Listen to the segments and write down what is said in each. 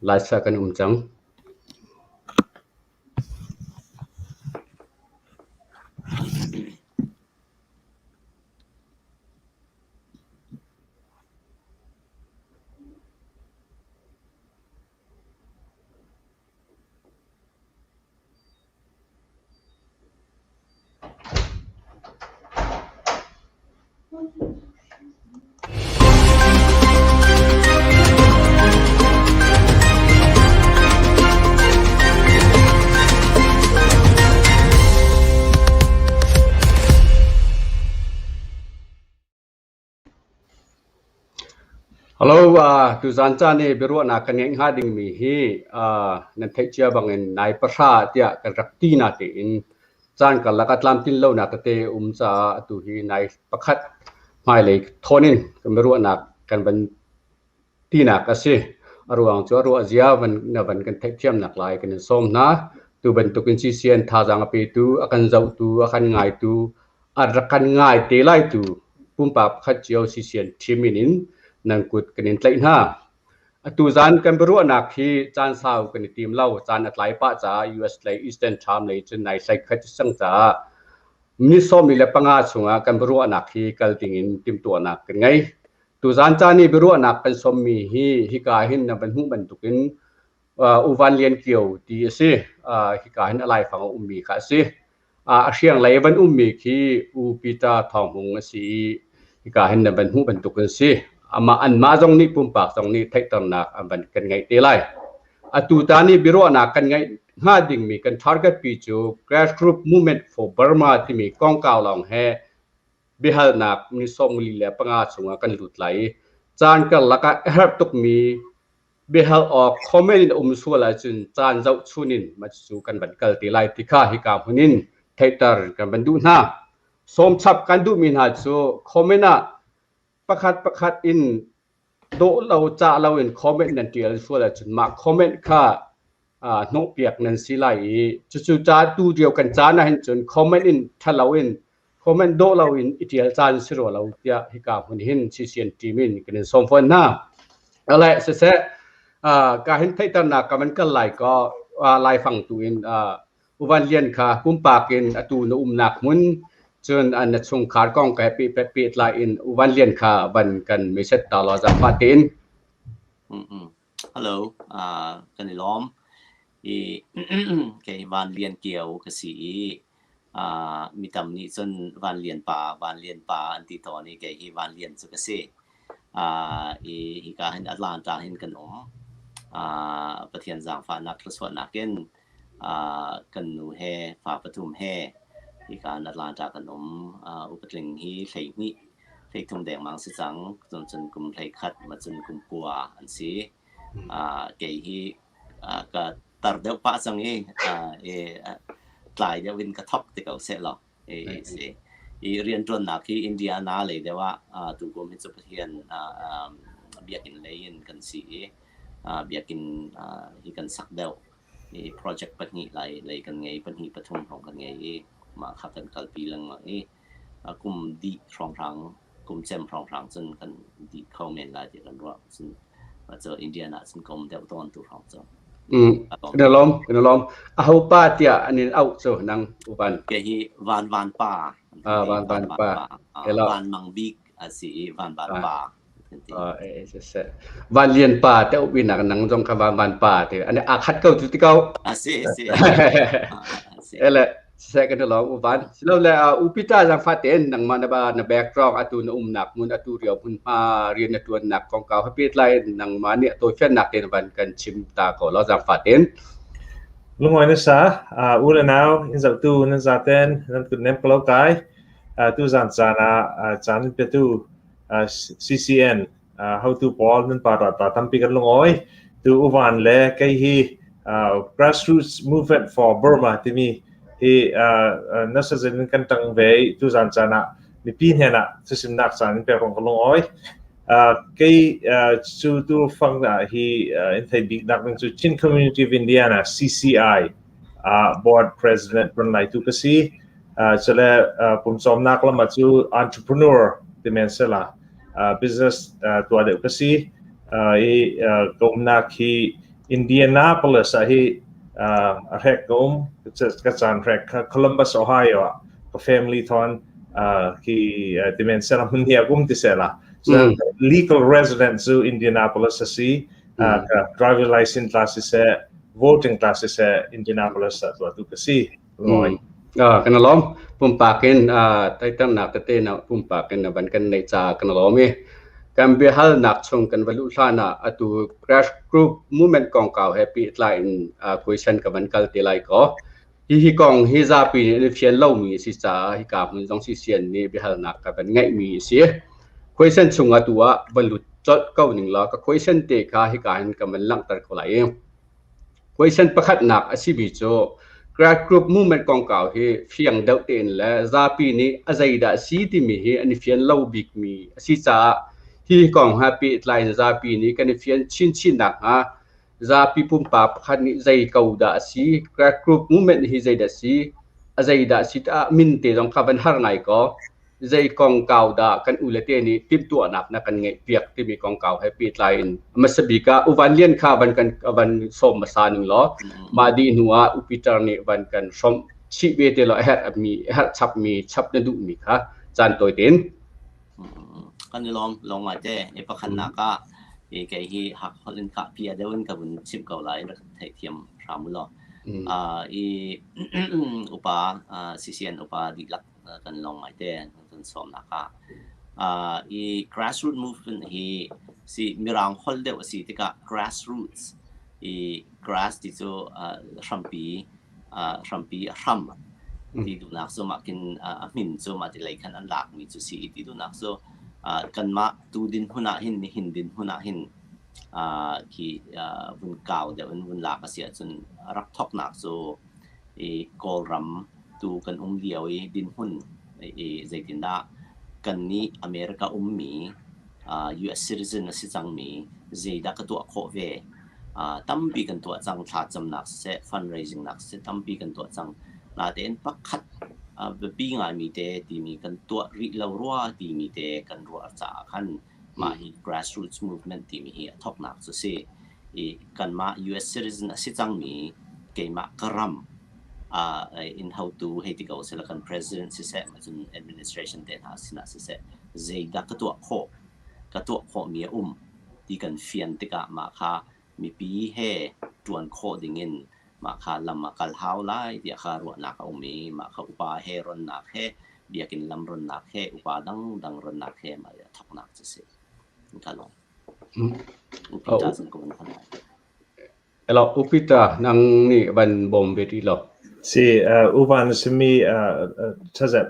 Laisa kan um cang. Hello, tuzaan caan i biaruahnak kan ngeih hnga dingmi hi nan theih cia bangin nai pahra tiah kan rak ti natein caan karlak ah tlamtlin lonak tete a um caah atu hi nai pakhat hmailei thawn in kan biaruahnak kan van tinak a si. A ruang cu a ruah zia van na van kan theihthiamnak lai kan in sawm hna. Tu bantukin CCN thazaang a petu, a kan zohtu, a kan ngaitu, a rak kan ngai te laitu pumpak pakhat cio CCN team in in nan kut kan in tlaih hna. Atu zan kan biaruahnak hi caan sau kan i tim lo. Caan a tlai pah caah US lei Eastern Time lei cun nai hlei khat cang caah minute 15 chungah kan biaruahnak hi kal dingin timhtuahnak kan ngei. Tuzaan caan i biaruahnak kan sawmmi hi hika hin na van hmuh bantukin U Van Lian Kio ti a si. Hika hin a laifang a ummi kha a si. A hrianglei van ummi khi U Peter Thawng Hmung a si i hika hin na van hmuh bantukin si. Amah anmah zong nih pumpak zong nih theihternak an van kan ngeih te lai. Atu tan i biaruahnak kan ngeih hnga dingmi kan target pi cu Grassroots Movement for Burma timi kongkau lawng he biahalnak ni 45 chungah kan lut lai i caan karlak ah a herh tukmi biahal awk comment in a um sual ahcun caan zohchun in mah cucu kan van kal te lai ti kha hika hmun in theihter kan van duh hna. Sawmchap kan duhmi hna cu comment ah pakhat pakhat in dawh lo cah lo in comment nan tial sual ahcun mah comment kha hnawhpiak nan si lai i cucu ca tu lio kan caan ah hin cun comment in ṭhalo in comment dawh lo in i ṭial caan si rua lo tiah hika hmun hin CCN team in kan in sawm fawn hna. Ale siseh ka hin theihternak ka van kal lai ko laifang tu in U Van Lian kha pumpak in atu na umnak hmun cun na chungkhar kong ka he pehtlai in U Van Lian kha van kan message ta law zaangfah tein. Hello, kan i lawm. I kei Van Lian Kio ka si i mi tam nih cun Van Lian pa, Van Lian pa an ti tawn i kei hi Van Lian cu ka si. I hika hin Atlanta hin kan um. Pathian zaangfahnak thluachuahnak in kan nu he fa pathum he hika in Atlanta kan um. Upatling hi 12 hleithum dengmang si cang. Cun cun kum 11 ma cun kum 9 an si. Kei hi ka tar deuh pah cang i tlai deuh in ka thok ti ko seh law si. I rianṭuannak hi Indiana lei deuh ah tukum hi cu Pathian biakinn lei in kan si i biakinn hi kan sak deuh. I project pahnih lai lei kan ngei, pahnih pathum hrawng kan ngei i mah kha kan kalpi lengmang i kum dih hrawnghrang kum cem hrawnghrang cun kan dih kho men lai ti kan ruah. Cun cu Indian ah cun ka um deuh tawn tu hrawng cu. Kan lawm, kan lawm. Aho pa tiah an in auh cu nang uvan? Ke hi Van Van Pa. Van Van Pa. Van Mang Bik a si i Van Van Pa. Van Lian Pa te upinak nang zong kha Van Van Pa te an a khat ko cu ti ko. A si si. Ele second lawng u van silole u Peter zangfa tein nangmah na ba na background atu na umnak hmun atu rio hmunhma rian na tuannak kongkau he pehtlai nangmah nih a tawifiannak tein van kan chim ta ko law zangfa tein. Lungawi na sa u le nau in zohtu nan zaten nan kut nem ko lo kai tu zan caan ah caan in petu CCN hotu pawl nan pa ta tampi kan lungawi tu uvan le kei hi grassroots movement for Burma timi hi nasa zin kan tang ve tu zan caan ah mipi hnen ah thusimnak caan in pek rong ka lungawi kei cu tu fang hi in thei bik nak ding cu Chin Community of Indiana CCI board president run lai tu ka si cule pumcawmnak lam cu entrepreneur ti men sela business tuah deuh ka si i ka umnak hi. Indianapolis ah hi a hrek ka um. Ka caan hrek kha Columbus, Ohio ah ka family thon khi timen sela hmun hi um ti sela. So legal resident cu Indianapolis a si. Ka driver license tla si seh, voting tla si seh, Indianapolis ah tuah tu ka si. Ngoi. Kan lawm. Pumpak in taitamnak tete na pumpak in van kan neih caah kan lawm i kan biahalnak chung kan va luh hlan ah atu crash group movement kongkau he pehtlai in question ka van kal te lai ko. Hihi kong hi zapi nih an i fian lomi a si caah hika hmun zong CCN nih biahalnak ka van ngeihmi a si. Question chung atu ah va lut colh ko ning law ka question te kha hika hin ka van langhter ko lai i Question pakhatnak a simi cu grassroots movement kongkau hi fiang deuh tein le zapi nih a zeidah a si timi hi an i fian lo bikmi a si caah hi kong he pehtlai in zapi nih kan i fian chinchin nakhnga zapi pumpak pakhat nih zei ko dah a si, grassroots movement hi zeidah a si, a zeidah a si tiah min te zong kha van har ngai kaw zei kongkau dah kan ule te nih timhtuahnak na kan ngeihpiak timi kongkau he pehtlai in hmasa bik ah U Van Lian kha van kan van sawm hmasa ning law mah dih hnu ah U Peter nih van kan hrawmh chih ve te law a herh mi a herh chap mi chap na duh mi kha caan tawi tein. Kan i lawm lawng ngai te i pakhatnak ah i kei hi hak holh in kah pia deuh in ka vun chimh ko lai rak theihthiam hram u law. I upa CCN upa dihlak kan lawng ngai te kan sawmnak ah. I grassroots movement hi si mirang holh deuh a si tikah grassroots i grass ti cu hrampi hrampi a hram ti duhnak cu mah khin a hmin cu mah ti lei khan an lakmi cu si ti duhnak cu kanmah tu dinhmun ah hin nihin dinhmun ah hin khi vun kau deuh in vun lak a si ahcun rak thawknak cu i Kawlram tu kan um lio i dinhmun i zeitindah kannih America ummi US citizen a si cangmi zeidah ka tuah khawh ve? Tampi kan tuah cang, thlacamnak siseh, fundraising nak siseh tampi kan tuah cang. Natein pakhat biapi ngaimi te timi kan tuah rih lo rua timi te kan ruah caah khan mah hi grassroots movement timi hi a thawknak cu si. I kanmah US citizen a si cangmi keimah ka ram in hotu hei ti ko sila kan president siseh, cun administration te hna sinah siseh, zeidah ka tuah khawh, ka tuah khawhmi a um ti kan fian tikah mah kha mipi he ṭuan khawh dingin mah kha lam ah kal hau lai tiah kha ruahnak a um i mah kha upa he ronnak he biakinn lam ronnak he upa dangdang ronnak he mah a thawknak cu si. Ka lawm. U Peter zong ka vun hman lai. Elo, U Peter, nang nih van bawm ve ti lo. Si, uvan a simi ṭhazet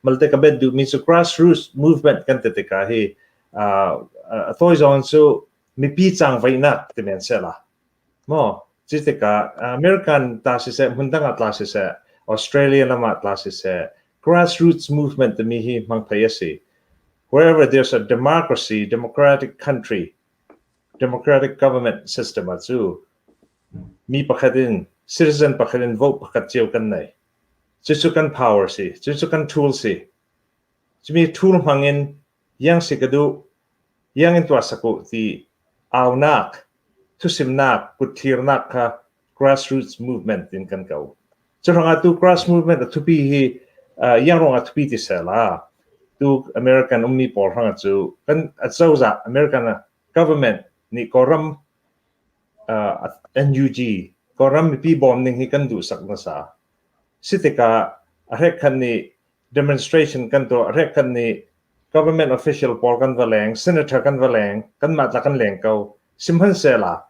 malte ka bet duhmi cu grassroots movement kan ti tikah hi a tawi zong cu mipi cangveihnak ti men sehla. Maw? Cu tikah American ta siseh, hmun dang ah tla siseh, Australia lam ah tla siseh, grassroots movement timi hi hmang thei a si. Wherever there's a democracy, democratic country, democratic government system ah cu mi pakhat in citizen pakhat in vote pakhat cio kan nei. Cucu kan power si, cucu kan tool si. Cumi tool hmang in Iang si ka duh, iang in tuah sak u ti aunak, thusimnak, kutthlirnak kha grassroots movement in kan ko. Curuangah tu grass movement a thupi hi iang ruangah thupi ti sela tu American ummi pawl hrangah cu kan acozah American government nih Kawlram NUG Kawlram mipi bawm ning hi kan duh sak hmasa. Si tikah a hrekkhan nih demonstration kan tuah hrekkhan nih government official pawl kan va leng, senator kan va leng, kanmah tla kan leng ko. Sihmanhsehlaw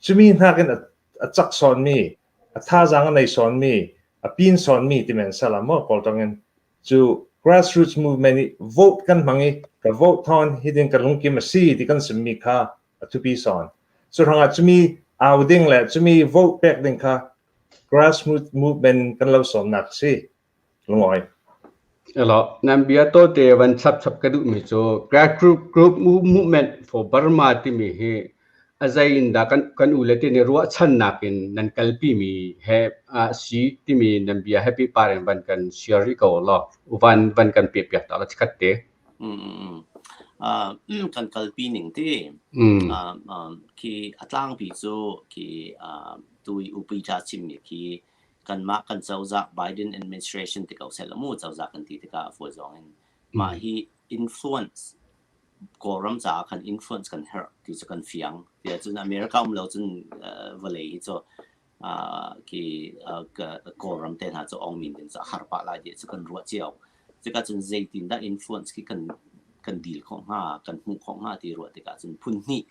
cumi hnakin a cak sawnmi, a thazaang a nei sawnmi, a pin sawnmi ti men sala maw Kawltong in cu grassroots movement i vote kan hmang i ka vote thawn hidin ka lungkim a si ti kan simmi kha a thupi sawn. Cu hrangah cumi au ding le cumi vote pek ding kha grassroots movement kan lo sawmnak a si. Lungawi. Elo, nan bia tawte van chap chap ka duhmi cu grassroots group movement for Burma timi hi a zei in dah kan kan u le te nih ruahchannak in nan kalpi mi he a si timi nan bia he pehpar in van kan share rih ko law van van kan peh piak ta la chikhat te. Mm, mm, mm. Kan kalpi ning ti khi a tlangpi cu khi tu i U Peter chimmi khi kanmah kan cozah Biden administration ti ko seh law mu cozah kan ti tikah a fawi zong in mah hi influence Kawlram caah khan influence kan herh ti cu kan fiang. Tiah cun America um lo cun vawlei hi cu khi Kawlram te hna cu ong min ding cu a har pah lai ti cu kan ruah cio. Cuka cun zeitindah influence khi kan kan deal khawh hnga, kan hmuh khawh hnga ti ruah tikah cun phun hnih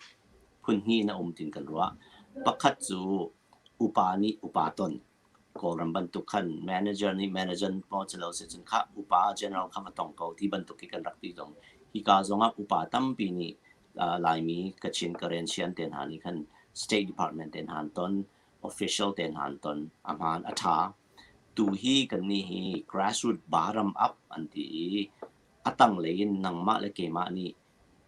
phun hnih in a um tin kan ruah. Pakhat cu upa nih upa ton. Kawlram bantuk khan manager nih manager maw si lo si cun khah upa general kha va tong ko ti bantuk khi kan rak ti zong. Hika zongah upa tampi nih Laimi, Kachin, Karen, Shan te hna nih khan State Department te hna an ton, official te hna an ton. A hmaan, a ṭha. Tu hi kannih hi grassroot bottom up an ti i a tanglei in nangmah le keimah nih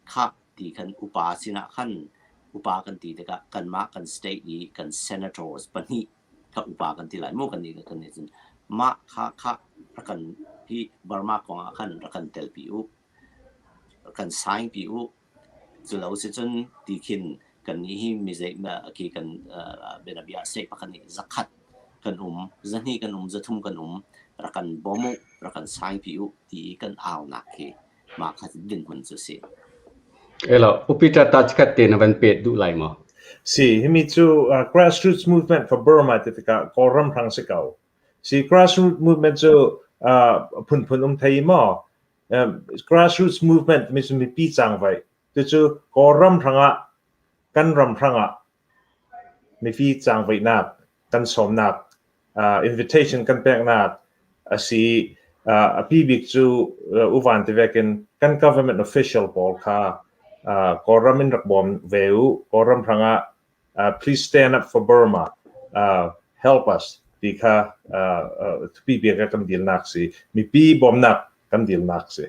khah ti khan upa sinah khan upa kan ti tikah kanmah kan state i kan senators pahnih kha upa kan ti lai mu kan nih kan nih cun mah kha khah rak kan hi Burma kong ah khan rak kan telpi u rak kan sign pi u. Cu lo si cun ti khin kannih hi mi zei khi kan bianabia state pakhat nih zakhat kan um, zahnih kan um, zathum kan um, rak kan bawm u, rak kan sign pi u ti i kan aunak khi mah kha dinhmun cu si. Elo, U Peter ta chikat te na van pet duh lai maw? Si, himi cu grassroots movement for Burma ti tikah Kawlram hrang si ko. Si grassroots movement cu phunphun um thei maw? Grassroots movement timi cu mipi cangvaih. Cucu Kawlram hrangah kan ram hrangah mipi cangvaihnak kan sawmnak invitation kan peknak a si. A pi bik cu uvan tivek in kan government official pawl kha Kawlram in rak bawm ve u. Kawlram hrangah please stand up for Burma, help us ti kha thupi bik ah kan dilnak si. Mipi bawmnak kan dilnak si.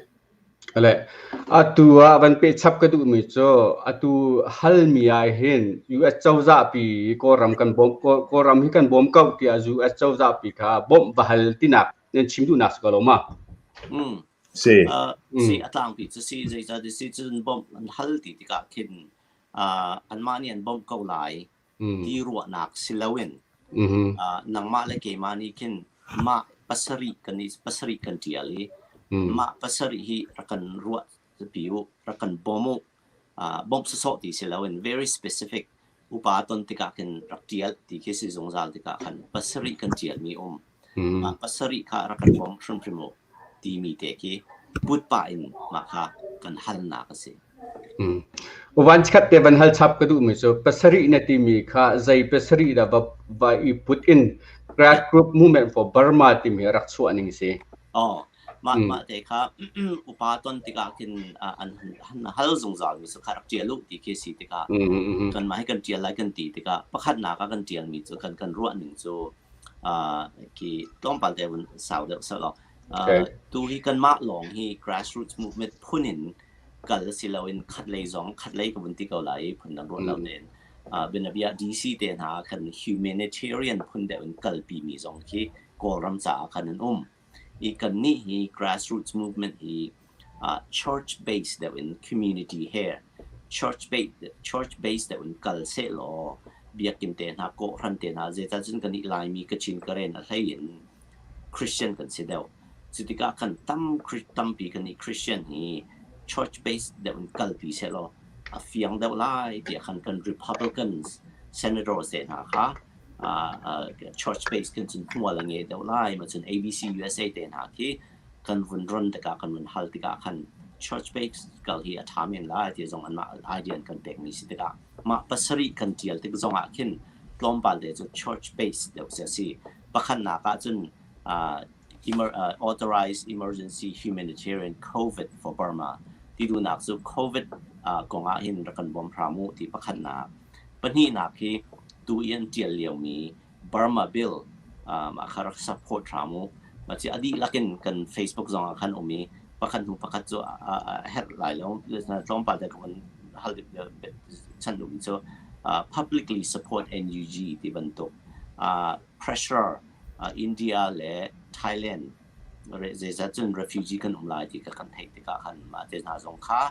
Ale, atu ah van pe chap ka duhmi cu atu halmi ah hin US cozah pi Kawlram kan bawm Kawlram hi kan bawm ko tiah US cozah pi kha bawmh va hal tinak nan chim duhnak si ko lo ma? Si. Si a tlangpi cu si zeicah si cun bawmh an hal ti tikah khin anmah nih an bawmh ko lai ti ruahnak si loin nangmah le keimah nih khin mah pasarih kan i pasarih kan ṭial i mah pasarih hi rak kan ruah pi u, rak kan bawm u. Bawmh sawsawh ti si loin very specific upa ton tikah khin rak ṭial ti khi si zungzal tikah khan pasarih kan ṭialmi um. Mah pasarih kha rak kan bawm hrimhrim u timi te khi put pah in mah kha kan halnak a si. Uvan chikkhat te van hal chap ka duhmi cu pasarih na timi kha zei pasarih dah va, va i put in Grassroots Movement for Burma timi rak chuah ning si. Oh, mah mah te kha upa ton tikah khin an an hal zungzal mi cu kha rak ṭial u ti khi si tikah kan mah hi kan ṭial lai kan ti tikah pakhatnak ah kan ṭialmi cu kan kan ruah ning cu khi tlawmpal te vun sau deuh selaw tu hi kanmah lawng hi grassroots movement phun in kal si loin khatlei zong khatlei ka vun ti ko lai i phundang ruah lo tein bianabia DC te hna khan humanitarian phun deuh in kalpi mi zong khi Kawlram caah khan an um. I kannih hi grassroots movement hi church based deuh in community he church based church based deuh in kal sehlaw biakinn te hna kawhhran te hna zeicah cun kannih Laimi Kachin Karen a hlei in Christian kan si deuh. Cu tikah kan tam tampi kannih Christian hi church based deuh in kalpi sehlaw a fiang deuh lai tiah khan kan Republicans senators te hna kha church based kan cun hmual a ngei deuh lai ma cun ABC USA te hna khi kan vun ron tikah kan vun hal tikah khan church based kal hi a ṭha men lai ti zong anmah idea an kan pekmi si tikah mah pasarih kan ṭial tik zong ah khin tlawmpal te cu church based deuh si a si. Pakhatnak ah cun authorized emergency humanitarian COVID for Burma ti duhnak cu COVID kong ah hin rak kan bawm hram u ti pakhatnak. Pahnihnak hi tu i an ṭial liomi Burma Bill mah kha rak support hram u. Mah cu a dihlak in kan Facebook zong ah khan um i pakhat hnu pakhat cu a herh lai lo. Tlawmpal te ka van hal chan duhmi cu publicly support NUG ti bantuk pressure India le Thailand zeizat cun refugee kan um lai ti kha kan theih tikah khan mah te hna zong kha.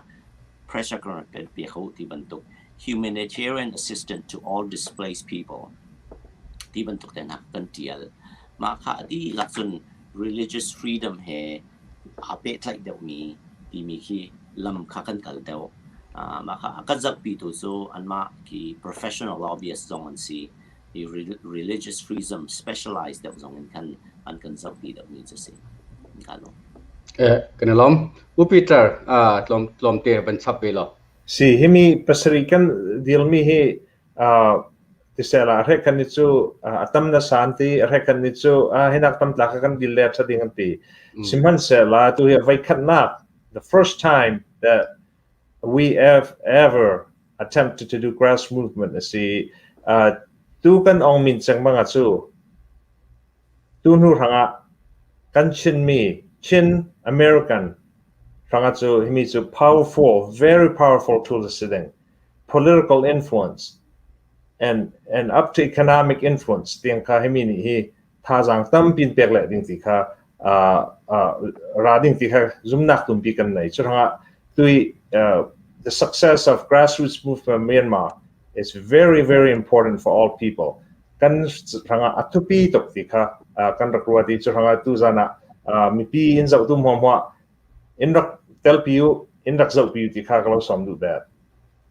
Pressure kan rak pe kho ti bantuk humanitarian assistance to all displaced people ti bantuk te hna kan tial. Mah kha a dihlak cun religious freedom he aa pehtlaih deuhmi timi khi lam kha kan kal deuh. Mah kha a kan zohpitu cu anmah khi professional lobbyist zong an si. I religious freedom specialized deuh zong in khan an kan zohpi deuhmi cu si. Ka lawm. Eh, kan i lawm. U Peter, tlawm tlawmte van chap ve law. Si, himi pasarih kan dealmi hi tiseh la hrek kan ni cu a tam na san ti hrek kan ni cu hinak tam tlak kan dil le tha ding an ti. Sihmanhsehlaw tu hi voi khatnak the first time that we have ever attempted to do grass movement a si. Tu kan ong min cheng banga cu tu hnu hrangah kan Chinmi Chin American hrangah cu himi cu powerful very powerful tool a si ding. Political influence and and up to economic influence tiang kha himi nih hi thazaang tampi in pek leh ding ti kha ra ding ti kha zumnak tumpi kan nei. Cu tui the success of grassroots movement Myanmar is very very important for all people. Kan hrangah a thupi tuk ti kha kan rak ruat i cu hrangah tu zan ah mipi in zoh tu hmuah in rak telpi u in rak zohpi u ti kha ka lo som duh bet.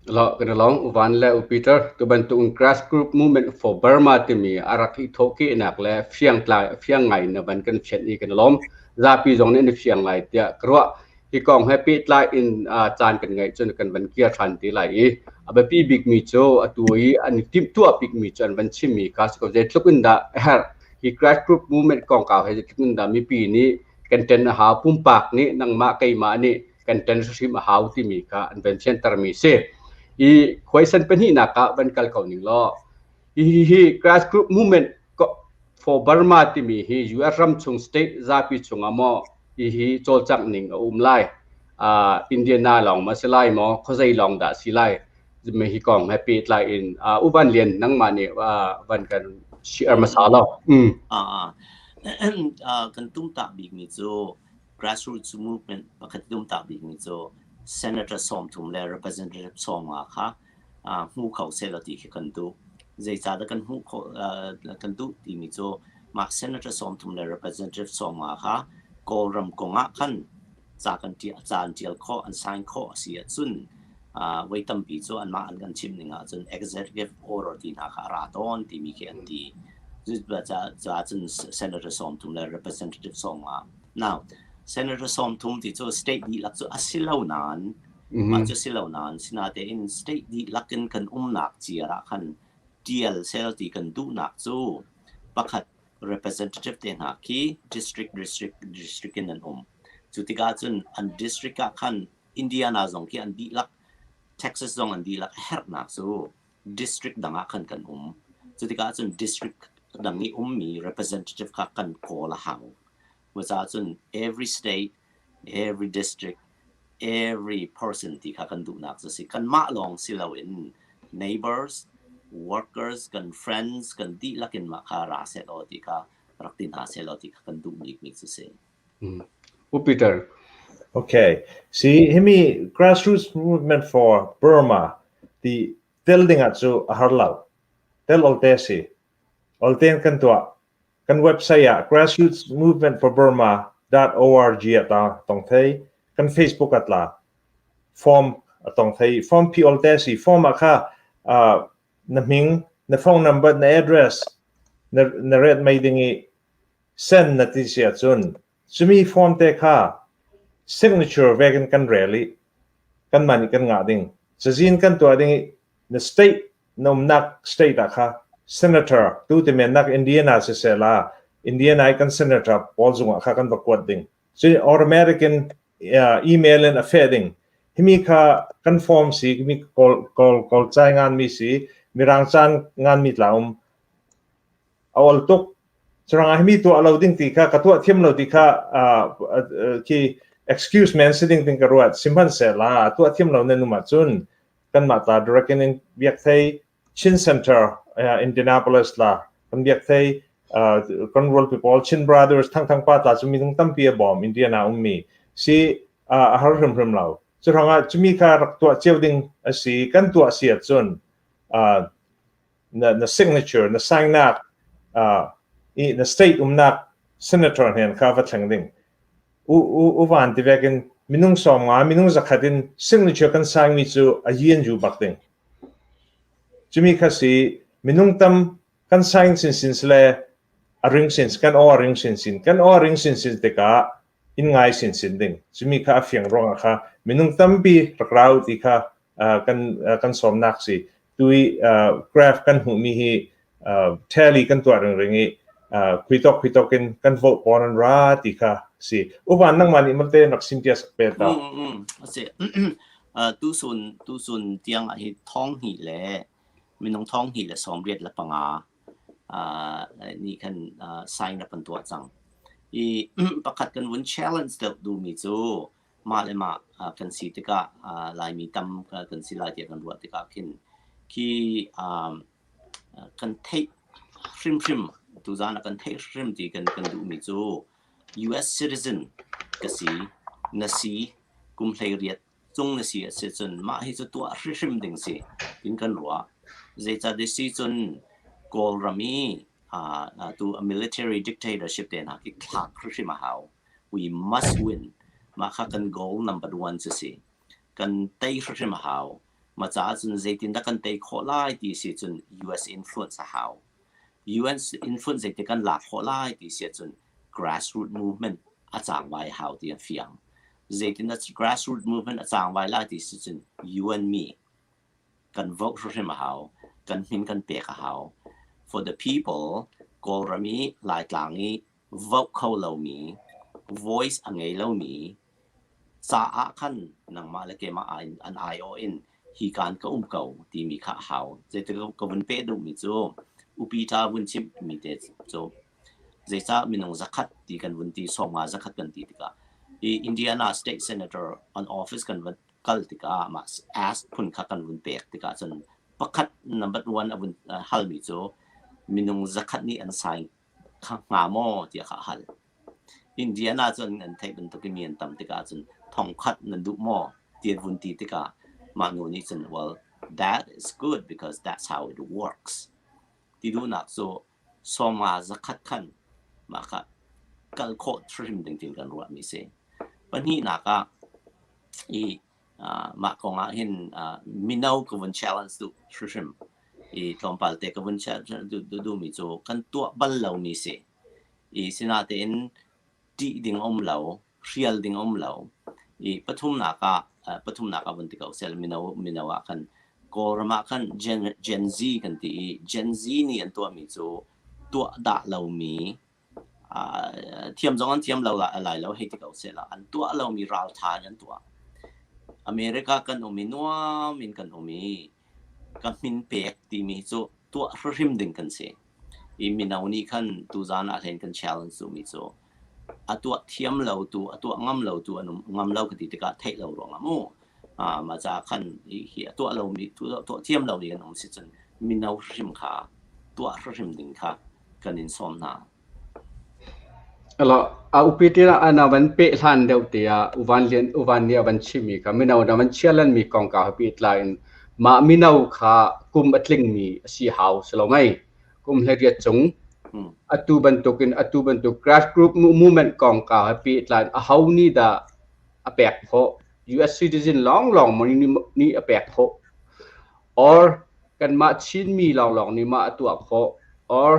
Lo kan long Uvan le U Peter tu bantuk in grassroots movement for Burma timi a rak i thawhkehnak le fiang tlai fiang ngai in van kan fian i kan lawm. Zapi zong nih an i fiang lai tiah ka ruah. Hi kong he pehtlai in caan kan ngeih cun kan van kir ṭhan te lai i a biapi bikmi cu atu i an i timhtuah bikmi cu an van chimmi kha si ko. Zeitluk in dah a herh hi grassroots movement kongkau he zeitluk in dah mipi nih kan ṭen a hau pumpak nih nangmah keimah nih kan ṭen hrimhrim a hau timi kha an van fiantermi si. I khuaisan pahnihnak ah van kal ko ning law hi hi grassroots movement for Burma timi hi US ram chung state zapi chungah maw hi hi cawlcangh ning a um lai Indiana lawng ma si lai maw khuazei lawng dah si lai me hi kong he pehtlai in U Van Lian nangmah nih van kan share hmasa law. Kan tumtah bikmi cu grassroots movement pakhat tumtah bikmi cu Senator 30 le Representative 50 kha hmu kho sehlaw ti khi kan duh. Zeicahdah kan hmuh khawh kan duh timi cu mah Senator 30 le Representative 50 kha Kawlram kong ah khan ca kan ṭial ca an ṭial khawh an sign khawh a si ahcun voi tampi cu anmah an kan chimh ning ahcun executive order ti hna kha a ra tawn timi khi an ti. Cucaah cun Senator 30 le Representative 50. Now, Senator 30 ti cu state dihlak cu a si lo nain mah cu si lo nain sinatein state dihlak in kan umnak ciar ah khan ṭial sel ti kan duhnak cu pakhat representative te hna khi district district district in an um. Cu tikah cun an district ah khan Indiana zong khi an dihlak Texas zong an dihlak a herhnak cu district dang ah khan kan um. Cu tikah cun district dang i ummi representative kha kan kawl a hau. Cucaah cun every state, every district, every person ti kha kan duhnak cu si. Kanmah lawng si loin neighbors, workers, kan friends, kan dihlak in mah kha ra seh law ti kha rak ti hna seh law ti kha kan duh bikmi cu si. U Peter. Okay. Si himi grassroots movement for Burma ti tel ding ah cu a har lo. Tel olte si. Olten kan tuah. Kan website ah grassrootsmovementforburma.org ah ta tong thei. Kan Facebook ah tla form a tong thei. Form phi olte si. Form ah kha na hming, na phone number, na address, na na ret mei ding i send na ti si ahcun cumi form te kha signature vek in kan rel i kanmah nih kan ngah ding. Cazin kan tuah ding i na state na umnak state ah kha senator tu ti men nak Indiana siseh la Indiana i kan senator pawl zung ah kha kan va kuat ding. Cu automatic in email in a feh ding. Himi kha kan form si mi kawl kawl kawl cai ngan mi si mirang caan ngan mi tla um a ol tuk. Curangah himi tuah lo ding ti kha ka tuah thiam lo ti kha khi excuse men si ding ting ka ruat. Sihmanhsehlaw tuah thiam lo nan um ahcun kanmah ta direct in biak thei Chin Center Indianapolis la kan biak thei kan rual people Chin Brothers Thang Thang pa tla cu minung tampi a bawm Indiana ummi si a har hrimhrim lo. Cu hrangah cumi kha rak tuah cio ding a si. Kan tuah si ahcun na, na signature, na sign nak, i na state umnak senator hnen kha va thleng ding. U, u, u van ti vekin minung sawm nga, minung zakhat in signature kan sign mi cu a yin ju bak ding. Cumi kha si minung tam kan sign sin sin sile a ring sin kan aw a ring sin sin kan aw a ring sin sin tikah in ngai sin sin ding. Cumi kha a fiang ruangah kha minung tampi rak rau ti kha kan kan sawmnak si. Tui graph kan hmuhmi hi tally kan tuah ringring i khuitok khuitok in kan vote pawn an ra ti kha si. Uvan nangmah nih malte rak sim tia sak pe ta. Asi. Tu sun tu sun tiang ah hi thong hnih le minung thong hnih le sawm riat le panga nih khan sign up an tuah cang. I pakhat kan vun challenge deuh duhmi cu mah le mah kan si tikah Laimi tam kan si lai tiah kan ruah tikah khin khi kan theih hrimhrim tuzaan ah kan theih hrim ti kan kan duhmi cu US citizen ka si na si kum 18 cung na si a si cun mah hi cu tuah hrimhrim ding si tin kan ruah. Zeicah si cun Kawlram i tu a military dictatorship te hna khi thlak hrimhrim a hau. We must win. Mah kha kan goal number one cu si. Kan tei hrimhrim a hau. Mah caah cun zeitindah kan tei khawh lai ti si cun US influence a hau. US influence zeitin kan lak khawh lai ti si ahcun grassroots movement a cangvai a hau ti a fiang. Zeitindah grassroots movement a cangvai lai ti si cun you and me kan vote hrimhrim a hau. Kan min kan pek a hau. For the people, Kawlram i Laitlang i vote kho lomi, voice a ngei lomi caah khan nangmah le keimah an aiawh in hi kaan ka um ko timi kha a hau. Zeitik ka vun peh duhmi cu upi ṭa vun chimhmi te cu zeicah minung zakhat ti kan vun ti sawmnga zakhat kan ti tikah i Indiana State Senator on office kan van kal tikah mah ask phun kha kan vun pek tikah cun pakhat number one a vun halmi cu minung zakhat nih an sign kha hnga maw tiah kha a hal. Indiana cun an theih bantuk in mi an tam tikah cun thongkhat nan duh maw ti an vun ti tikah mah nu nih cun well that is good because that's how it works ti duhnak cu sawmnga zakhat khan mah kha kal khawh hrim ding tin kan ruahmi si. Pahnihnak ah i mah kong ah hin mino ka vun challenge duh hrimhrim i tlawmpal te ka vun challenge duhmi cu kan tuah bal lomi si. I sinatein ṭih ding a um lo, hrial ding a um lo. I pathumnak ah pathumnak ah vun ti ko seh mino mino ah khan Kawlram ah khan Gen, Gen Z kan ti i Gen Z nih an tuahmi cu tuah dah lomi thiam zong an thiam lo lai lo hei ti ko seh an tuah lomi ralṭha in an tuah. America kan um i nuam in kan um i ka hmin pek timi cu tuah hrimhrim ding kan si. I mino nih khan tuzaan ah hlen kan challenge duhmi cu a tuah thiam lo tu, a tuah ngam lo tu an um ngam lo ka ti tikah theih lo ruangah mu mah caah khan hi a tuah lomi tuah thiam lomi kan um si cun mino hrim kha tuah hrim ding kha kan in sawm hna. Alo, a upi ti na van peh hlan deuh te ah uvan lian uvan nih a van chimmi kha mino na van chialan mi kong ka pi tlai in mah mino kha kum a tling mi a si hau si lo mei kum 18 cung atu bantuk in atu bantuk grassroots movement kong ka pi tlai a ho ni dah a pek khawh US citizen lawng lawng nih a pek khawh or kanmah Chinmi lawnglawng nih mah a tuah khawh or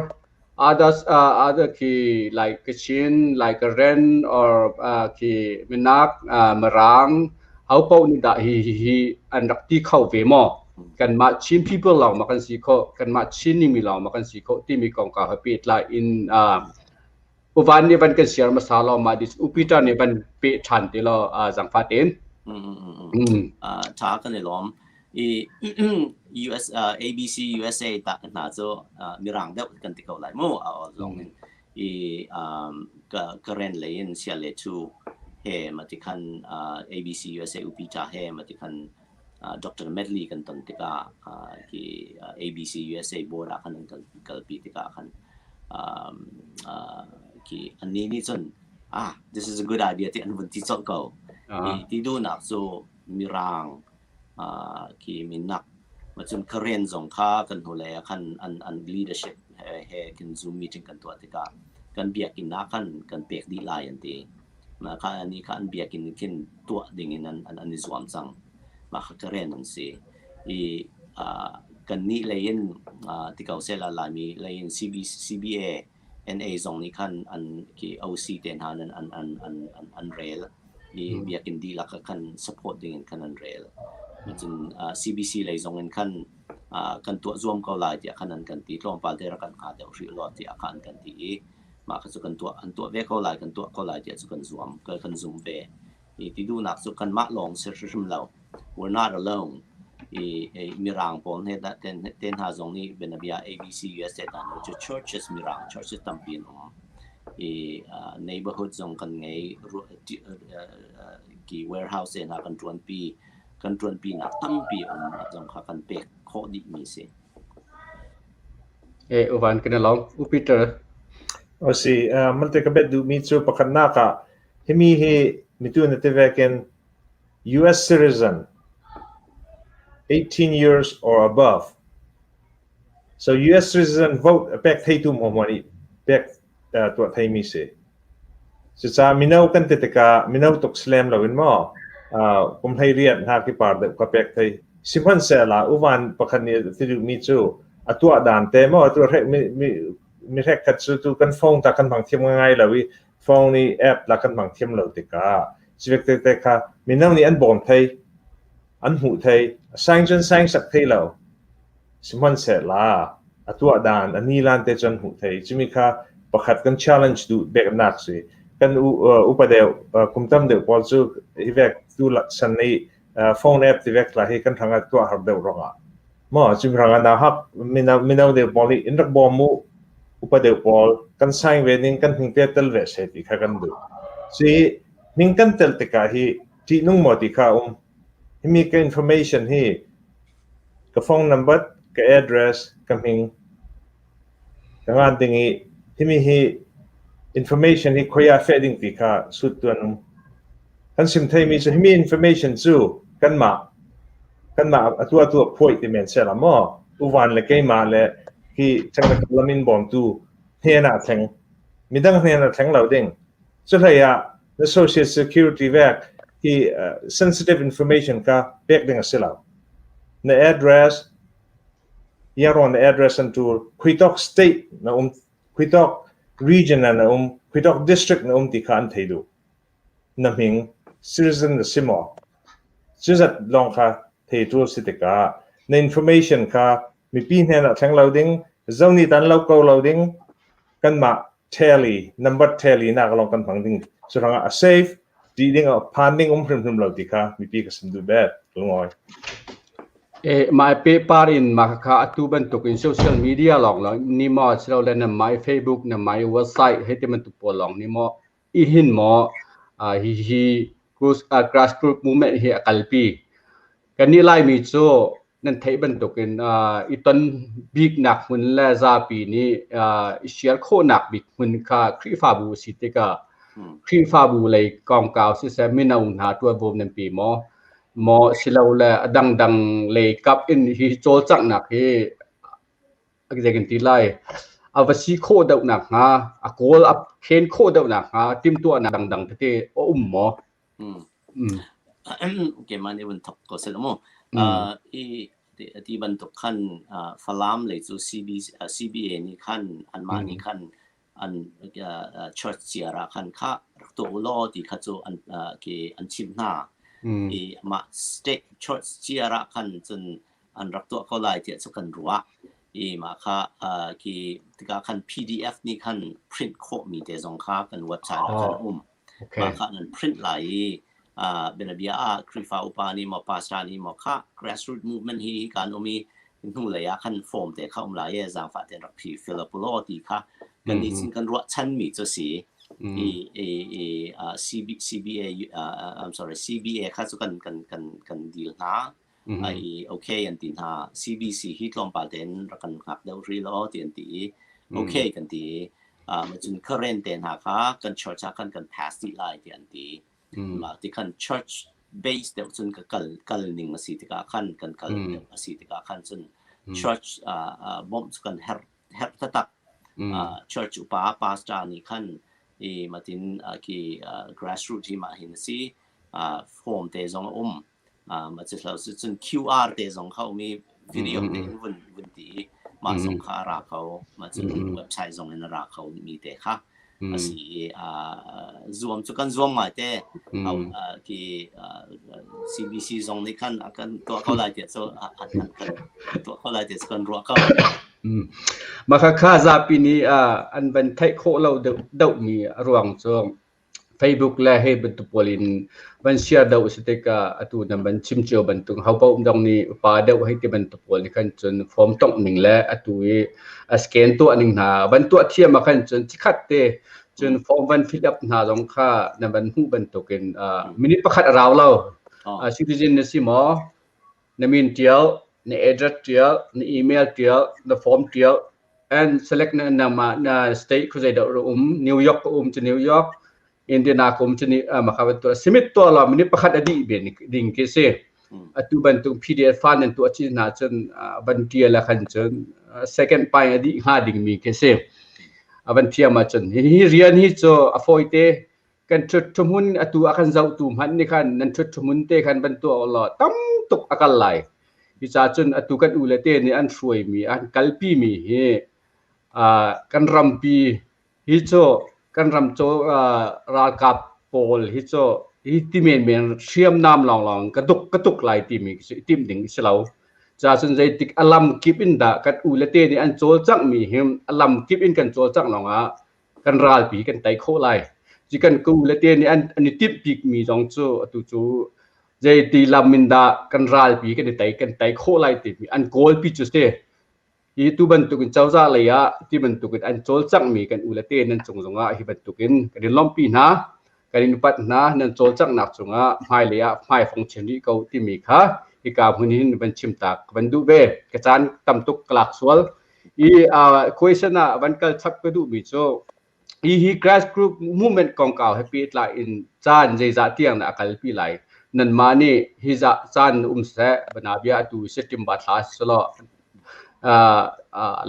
others other khi like Kachin like Karen or khi Minak Mirang ho paoh nih dah hi hi hi an rak ti kho ve maw kanmah Chin people lawng ma kan si khawh kanmah Chin mi lawng ma kan si khawh timi kongkau he pehtlai in Uvan nih van kan share hmasa law mah dis U Peter nih van peh ṭhan te law zangfah tein. Ṭha kan i lawm. I US ABC USA ta hna cu mirang deuh kan ti ko lai mu a zong in i ka Karen lei in sia le chu he mati khan ABC USA U Peter he mati khan Dr. Medley kan ton tikah hi ABC USA board ah khan an kalpi tikah khan khi annih nih cun ah this is a good idea ti an vun ti colh ko. Ti duhnak cu Mirang khi minak cun Karen zong kha kan hnulei ah khan an leadership he kan Zoom meeting kan tuah tikah kan biakinn ah khan kan pek dih lai an ti. Mah kha ani kha an biakinn khin tuah ding in an i zuam cang. Mah kha Karen an si. I kannih lei in ti ko sehla Laimi lei in CBA NA zong nih khan an khi OC te hna nan an rel i biakinn dihlak ah khan support ding in khan an rel. Cun CBC lei zong in khan kan tuah zuam ko lai tiah khan an kan ti. Tlawmpal te rak kan hnga deuh hrih law tiah kha an kan ti i mah kha cu kan tuah an tuah ve ko lai kan tuah ko lai tiah cu kan zuam kan zum ve. I ti duhnak cu kanmah lawng si hrimhrim lo. We're not alone. I Mirang pawl he te hna zong nih bianabia ABC USA hna nu cu churches Mirang churches tampi an um. I neighborhood zong kan ngei ki warehouse te hna kan ṭuanpi kan ṭuanpi nak tampi um zong kha kan pek khawh dih mi si. E uvan kan long U Peter. O si malte ka bet duhmi cu pakhatnak ah himi hi mitu na ti vekin US citizen, 18 years or above. So US citizen vote a pek theitu hmuahhmuah nih pek tuah theimi si. Cucaah mino kan ti tikah mino tuk si lem loin maw kum 18 hna khi par deuh ka pek thei. Sihmanhsehlaw uvan pakhat nih a ti duhmi cu a tuah dan te maw tu mi mi mi hrek khat cu tu kan phone ta kan hmang thiam ngai lo i phone i app la kan hmang thiam lo tikah Sivek tete kha mino nih an bawm thei, an hmuh thei, a sang cun sang sak thei lo. Sihmanhsehlaw a tuah dan, a nilan te cun hmuh thei. Cumi kha pakhat kan challenge duh beknak si. Kan upa deuh, kum tam deuh pawl cu hi vek tu san i phone app ti vek la hi kan hrang ah tuah har deuh rongah. Maw cumi hrang ah na hak mino mino deuh pawl nih in rak bawm mu upa deuh pawl kan sign ve ning kan hning te tel ve se ti kha kan duh. Si Ning kan tel tikah hi ṭihnung maw ti kha a um. Himi ka information hi ka phone number, ka address, ka hming ka ngan ding i himi hi information hi khoi ah feh ding ti kha sut tu an um. Kan sim theimi cu himi information cu kanmah kanmah atu atu a phuai ti men sela maw uvan le keimah le hi technical lamin bawmtu hnen ah thleng midang hnen ah thleng lo ding Cuhlei ah na social security vek hi sensitive information kha pek ding a si lo. Na address, yaron na address an tul, khuitok state na um, khuitok region na um, khuitok district na um ti kha an thei duh. Na hming, citizen na si maw? Cuzat lawng kha thei tul si tikah na information kha mipi hnen ah thleng lo ding, zo nih tan lo ko lo ding, kanmah tally number tally nak lawng kan hmang ding cu rangah a safe ti ding a phan ding um hrimhrim lo ti kha mipi ka sim duh bet lungoi. E mai pe par in ma kha atu bantuk in social media lawng lo ni maw silo le na mai Facebook na mai website hei te bantuk pawl lawng ni maw i hin maw hi hi grassroots movement hi a kalpi kan ni Laimi cu nan theih bantukin i ton biknak hmun le zapi nih i share khawhnak bik hmun kha Khrihfabu a si tikah Khrihfabu lei kongkau siseh mino hna ṭuanvo nan pe maw? Maw silole a dangdang lei kap in hi cawlcanghnak hi zei kan ti lai a va si khawh deuh nakhnga a kawl a khen khawh deuh nakhnga timhtuahnak dangdang tete a um maw? Keimah nih vun thawk ko seh mu. I ti bantuk khan Falam lei cu CB, CBA nih khan anmah nih khan an church ciar ah khan kha rak tuah u law ti kha cu an ki an chimh hna. I mah state church ciar ah khan cun an rak tuah ko lai tiah cu kan ruah. I mah kha ki tikah khan PDF nih khan print khawhmi te zong kha kan website ah khan a um. Mah kha nan print lai i bianabia ah Khrihfa upa nih maw pastor nih maw kha grassroots movement hi kan um i hnulei ah khan form te kha um lai i zaangfah tein rak phi fill up law ti kha kan nih cun kan ruahchanmi cu si. I i i CB, CBA I'm sorry CBA kha cu kan kan kan kan deal hna. I okay an ti hna. CBC hi tlawmpal tein rak kan hngak deuh rih law ti an ti i okay kan ti. Cun current te hna kha kan church ah khan kan pass dih lai ti an ti. Mah ti khan church base deuh cun ka kal kal ning a si tikah khan kan kal deuh a si tikah khan cun church bawmh cu kan herh herh taktak. Church upa pastor nih khan i matin khi grassroots hi mah hin a si form te zong a um. Mah cu hlo cun QR te zong kha um i video te in vun vun ti i mah zong kha a ra kho. Mah cun website zong in a ra kho mi te kha a si i zuam cu kan zuam ngai te. Khi CBC zong nih khan a kan tuah ko lai tiah cu an kan tuah ko lai tiah cu kan ruah ko. Mah khakha zapi nih an van theih khawh lo deuh deuhmi a ruang cu Facebook le hei bantuk pawl in van share deuh a si tikah atu nan van chim cio bantuk hopaoh dong nih upa deuh hei ti bantuk pawl nih khan cun form tongh ning le atu i a scan tuah ning hna van tuah thiam ah khan cun chikkhat te cun form van fill up hna zong kha nan van hmuh bantukin minute pakhat a rau lo. Citizen na si maw? Na min tial, na address tial, na email tial, na form tial and select na nangmah na state khuazei dah um New York ka um cu New York Indiana ka um cu ni maka bantuk submit tuah law minute pakhat a dih ve ding khi si atu bantuk PDF file nan tuah chin hna cun van tial ah khan cun second pai a dih hnga ding mi khi si a van thiam ahcun hi rian hi cu a fawi te Kan ṭhutṭhuhmun atu a kan zohtu hmanh nih khan nan ṭhutṭhuhmun te khan van tuah u law tam tuk a kal lai. Cucaah cun atu kan u le te nih an hruaimi, an kalpimi hi uh, kan rampi hi cu kan ram cu uh, ralkap pawl hi cu hi ti menmen hriamnam lawnglawng ka duk ka tuk lai timi cu i timh ding a si lo. Ca cun zeitik a lam kip in dah kan u le te nih an cawlcanghmi hi a lam kip in kan cawlcangh lawngah kan ralpi kan tei khawh lai. Ci kan ku le te nih an, an i timh bikmi zong cu atu cu zeiti lam in dah kan ralpi kan i tei kan tei khawh lai timi an kawlpi cu si. Hi tu bantukin cozah lei ah ti bantukin an cawlcanghmi kan u le te nan cung zongah hi bantukin kan in lawmhpi hna kan in upat hna nan cawlcanghnak cungah hmailei ah hmaifong chin rih ko timi kha hika hmun hin van chim tak ka van duh ve ka caan tam tuk ka lak sual I question ah van kal chap ka duhmi cu hi hi grassroots movement kongkau he pehtlai in caan zeizah tiang dah a kalpi lai nanmah nih hi zah caan um seh banabia atu September thla selaw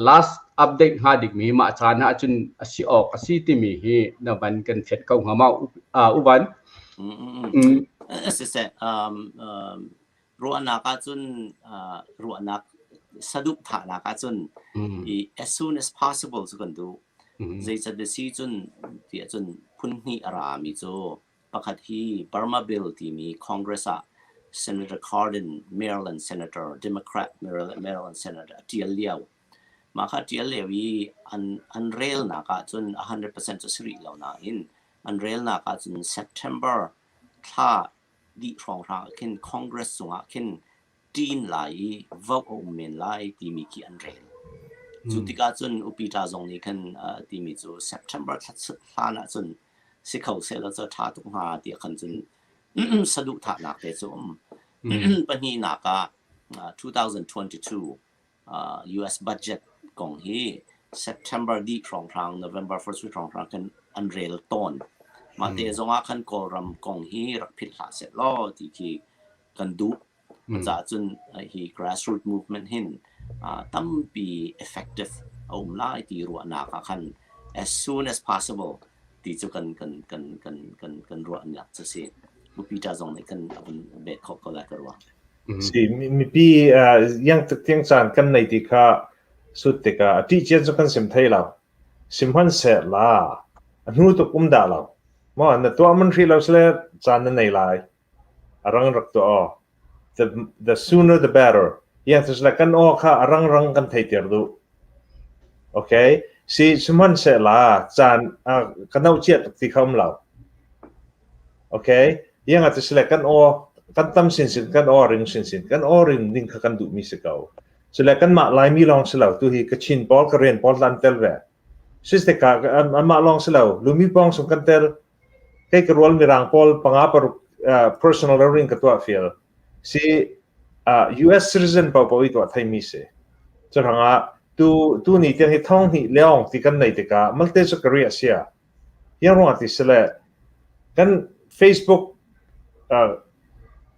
last update hnga dingmi mah caan ah cun a si awk a si timi hi na van kan fiat ko hnga ma uvan Siseh um, um, ruahnak ahcun uh, ruahnak saduhthahnak ahcun mm. i as soon as possible cu kan duh. Mm. Zeicat si cun tiah cun phun hnih a ra mi cu pakhat hi Burma Bill timi Congress ah Senator Cardin Maryland Senator Democrat Maryland Senator a tial lio mah kha tial lio i an an relnak ahcun 100% cu si rih lo nain an relnak ahcun September thla dih hrawnghrang ah khin Congress cungah khin ṭin lai i vote a um men lai timi khi an rel. Cu tikah cun Upita zong nih khan uh, timi cu September thla hlan ah cun si kho sehlaw cu ṭha tuk hnga tiah khan cun saduhthahnak te cu um. Pahnihnak ah uh, 2022 US budget kong hi September dih hrawnghrang, November first week hrawnghrang khan an rel tawn. Mah te zong ah khan Kawlram kong hi rak philh hlah seh law ti khi kan duh. Caah cun hi grassroots movement hin tampi effective a um lai ti ruahnak ah khan as soon as possible ti cu kan kan kan kan kan kan ruahnak cu si. Peter zong nih kan a vun bet khawh ko lai ka ruah. Si, mipi yang tiang caan kan nei ti kha sut tikah a ṭih cian cu kan sim thei lo. Sihmanhsehlaw a hnu tuk um dah lo. Maw na tuah man hrih lo sile caan na nei lai. A rang rak tuah aw. The, the sooner the better. Yang tu sile kan aw kha a rang rang kan thei tir duh. Okay? Si sihmanhsehlaw caan ka no cia tuk ti kha um lo. Okay? Yang ah sile kan aw kan tam sinsin kan aw ring sinsin kan aw ring ding kha kan duhmi si ko. Sile kanmah Laimi lawng si lo tu hi Kachin pawl Karen pawl an tel ve. Sistika anmah lawng si lo Lumi pawng sung kan tel kei ka rual mirang pawl panga paruk personal ring ka tuah fial si US citizen paohpaoh i tuah theimi si. Cuhrangah tu tu ni tiang hi thong hnih leong ti kan nei tikah malte cu ka riah sia. Hi ruangah ti sile kan Facebook uh,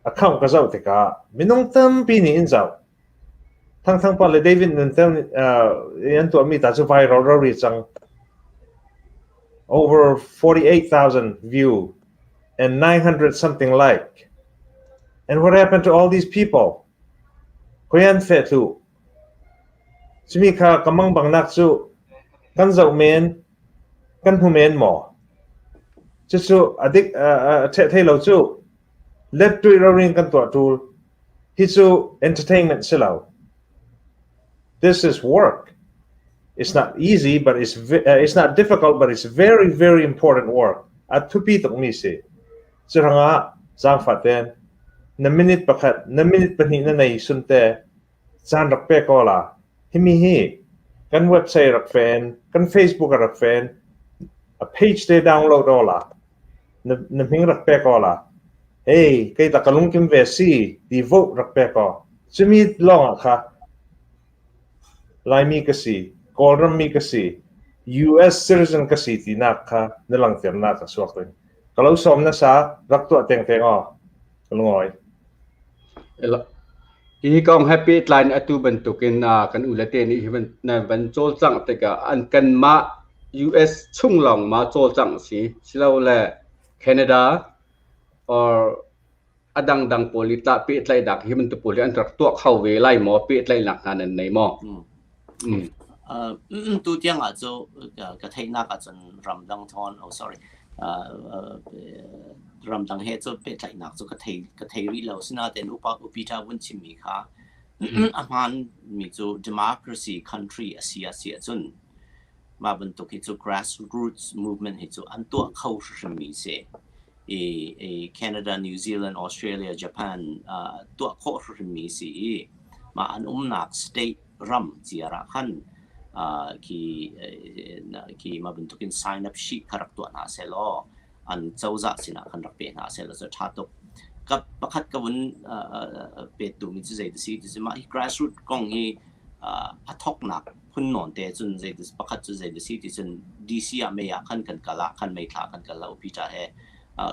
Account ka zoh tikah minung tampi nih in zoh. Thangthang pa le David Nun Tel an tuahmi ta cu viral rori cang. Over 48,000 view and 900 something like. And what happened to all these people? Koyan fe tlu. Cumi kha ka mang bang nak cu kan zoh men kan hmu men maw? Cucu a dik a thei lo cu let tui rorin kan tuah tul. Hi cu entertainment si lo. This is work. It's not easy, but it's it's not difficult, but it's very very important work. A thupi tuk mi si. Curangah zaangfah ten na minute pakhat, na minute pahnih na nei sun te caan rak pe ko la. Himi hi kan website rak fen, kan Facebook rak fen, a page te download o la. Na na hming rak pe ko la. Hey, kei ta ka lungkim ve si ti vote rak pe ko. Cumi lawng ah kha Laimi ka si, Kawlram mi ka si, US citizen ka si tinak kha na langhternak a suak ding. Ka lo sawm na sa rak tuah tengteng aw. Ka lungawi. Hi kong he pehtlai in atu bantukin kan u le te nih hi na van cawlcangh tikah an kanmah US chung lawng ma cawlcangh si silole Canada or a dangdang pawl i tah pehtlaihnak hi bantuk pawl hi an rak tuah kho ve lai maw pehtlaihnak hna nan nei maw? Tu tiang ah cu ka theihnak ahcun ramdang thawn oh sorry ramdang he cu pehtlaihnak cu ka thei ka thei rih lo sinain upa upi ṭha vun chimmi kha a hmaan mi cu democracy country a si a si ahcun mah bantuk hi cu grassroots movement hi cu an tuah kho hrimhrim mi si. I Canada, New Zealand, Australia, Japan tuah khawh hrimhrimmi si i mah an umnak state ram ciar ah khan khi khi mah bantukin sign up sheet kha rak tuah hna sehlaw an cozah sinah khan rak pe hna sehlaw cu ṭha tuk. Ka pakhat ka vun pet duhmi cu zei ti si ti cu mah hi grassroots kong hi a thawknak phun nawn te cun zei pakhat cu zei si ti cun DC ah mei ah khan kan kal ah khan meithla kan kal lo Peter he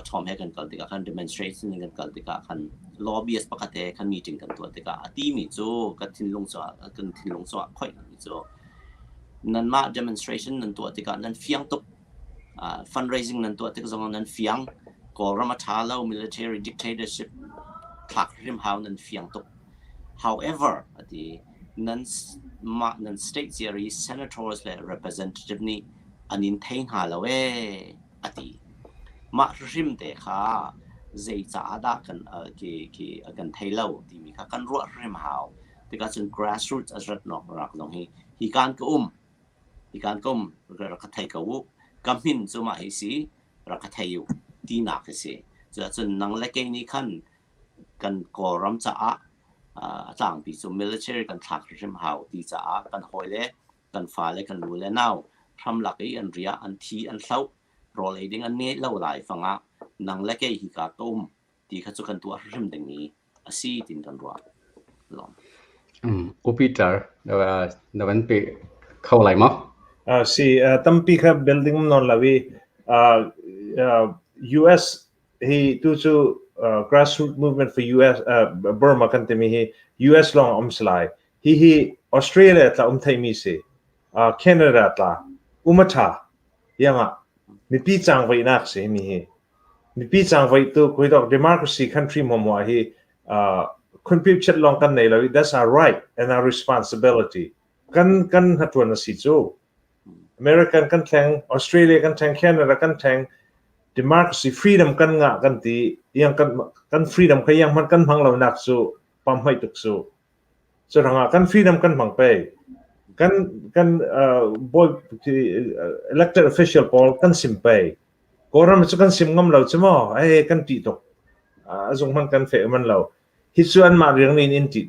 Tom he kan kal tikah khan demonstration kan kal tikah khan lobbyist pakhat he khan meeting kan tuah tikah a ti mi cu kan thinlung cu kan thinlung cu ah khoih mi cu nanmah demonstration nan tuah tikah nan fiang tuk fundraising nan tuah tik zong nan fiang Kawlram a ṭha lo military dictatorship thlak hrim hau nan fiang tuk however ati nan mah nan state cio i senators le representative nih an in thei hna lo ee a ti. Mah hrim te kha zei caah dah kan khi khi kan thei lo timi kha kan ruah hrim hau. Tikah cun grassroots a rat nok rak zong hi hi kan ka um hi kan ka um rak ka thei ko u ka hmin cu mah hi si rak ka thei u tinak hi si. Cuahcun nang le kei nih khan kan Kawlram caah a tlangpi cu military kan thlak hrimhrim hau ti caah kan hawile kan fale kan nu le nau hramlak i an riah an thi an hloh rawl ei ding an ngei lo lai fangah nang le kei hika ka um ti kha cu kan tuah hrimhrim dingmi a si tin kan ruah lawm. U Peter na van pe kho lai maw? Si tampi kha building non lo i US hi tu cu grassroots movement for US Burma kan timi hi US lawng um si lai. Hi hi Australia tla um theimi si. Canada tla um a ṭha. Iangah mipi cangveihnak si mi hi. Mipi cangveih tu kuidok democracy country mo hi khunpi chet lawng kan nei lo i that's our right and our responsibility. Kan kan hatuan a si cu. American kan thleng, Australia kan thleng, Canada kan thleng, democracy freedom kan ngah kan ti yang kan kan freedom kha yang hman kan hmang lo nak cu pam hmai tuk su cu rangah kan freedom kan hmang pe kan kan boy elected official pawl kan sim pe kawlram cu kan sim ngam lo cu maw ai kan ti tuk a zung hman kan fe man lo hi cu an mah riang nin in ti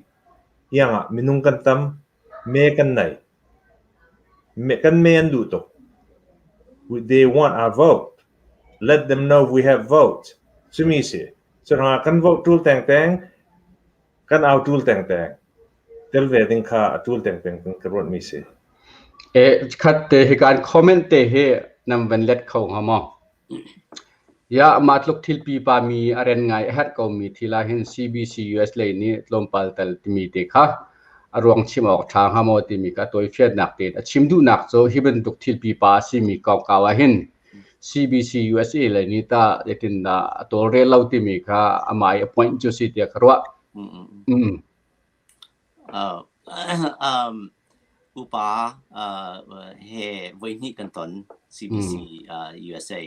yang ah minung kan tam me kan nei Kan me an duh tuk. They want our vote. Let them know we have vote. Cumi si. Curuangah kan vote ṭul tengteng, kan au ṭul tengteng. Tel ve ding kha a ṭul tengteng kan ka ruatmi si. E khat te hi kan comment te hi nam van let kho hnga maw? Ya mah tluk thil pipa mi a ren ngai a herh komi thil ah hin CBC US lei nih tlawmpal tal timi te kha a ruang chim awk ṭha hnga maw timi kha tawifiannak tein a chim duhnak cu hi bantuk thil pipa a simi kongkau ah hin CBC USA lei nih tah zeitindah a tawlrel lo timi kha amah i a point cu si tiah ka ruah. Mm. Upa he voihnih kan ton CBC USA.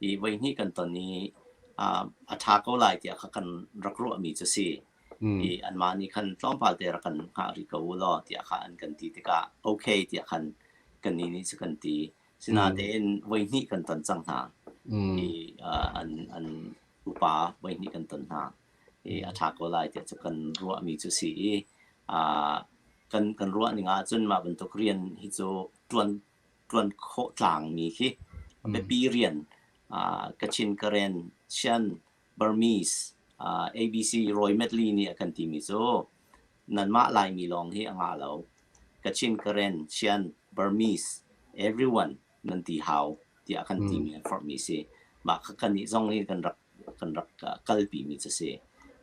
I voihnih kan ton i a ṭha ko lai tiah kha kan rak ruahmi cu si. I anmah nih khan tlawmpal te rak kan hngah rih ko u law tiah kha an kan ti tikah okay tiah khan kannih nih cu kan ti. Sinain voihnih kan ton cang hna. I an an upa voihnih kan ton hna. I a ṭha ko lai tiah cu kan ruahmi cu si i kan kan ruah ning ahcun mah bantuk rian hi cu ṭuan ṭuan khawh tlangmi khi biapi rian Kachin, Karen, Shan, Burmese, ABC Roy Medley nih a kan timi cu nanmah Laimi lawng hi a ngah lo. Kachin, Karen, Shan, Burmese, everyone nan ti hau tiah a kan timi an forhmi si. Mah kha kannih zong hi kan rak kan rak kalpi mi cu si.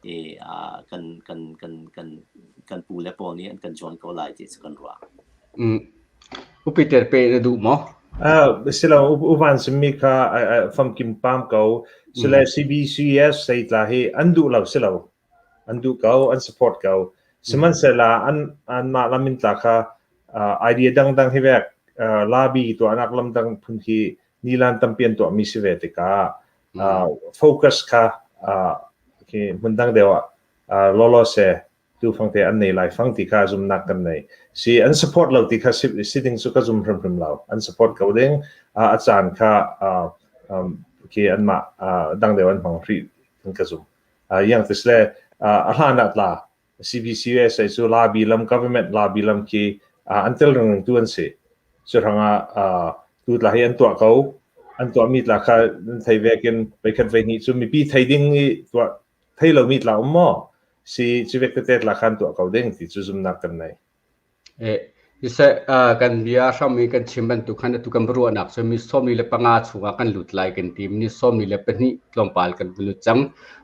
I kan kan kan kan kan pu le pawl nih an kan join ko lai ti cu kan ruah. Mm. Upiter pe na duh maw? Silo uvan simmi kha famkim pam ko. Sile CBCS sei tla hi an duh lo silo. An duh ko, an support ko. Sihmanhsehlaw an anmah lamin tla kha idea dangdang hi vek labi tuahnak lam dang phun khi nilan tampi an tuahmi si ve tikah focus kha khi hmun dang deuh ah lawlaw se tu fang te an nei lai fang ti kha zumnak kan nei. Si an support lo ti kha si ding cu ka zum hrimhrim lo. An support ko ding a caan kha khi anmah dang deuh an hmang hrih in ka zum. Yang tisle a hlan ah tla CBCUSA cu labi lam government labi lam khi an tel ring tu an si. Cu hrangah tu tla hi an tuah ko. An tuahmi tla kha thei vekin veikhat veihnih cu mipi thei ding i tuah thei lomi tla um maw? Si cu vek tete tla khan tuah ko ding ti cu zumnak kan nei. Siseh, kan bia hram i kan chim bantuk khan atu kan ruahnak cu mi 45 chungah kan lut lai kan ti. Ni 12 tlawmpal kan lut cang.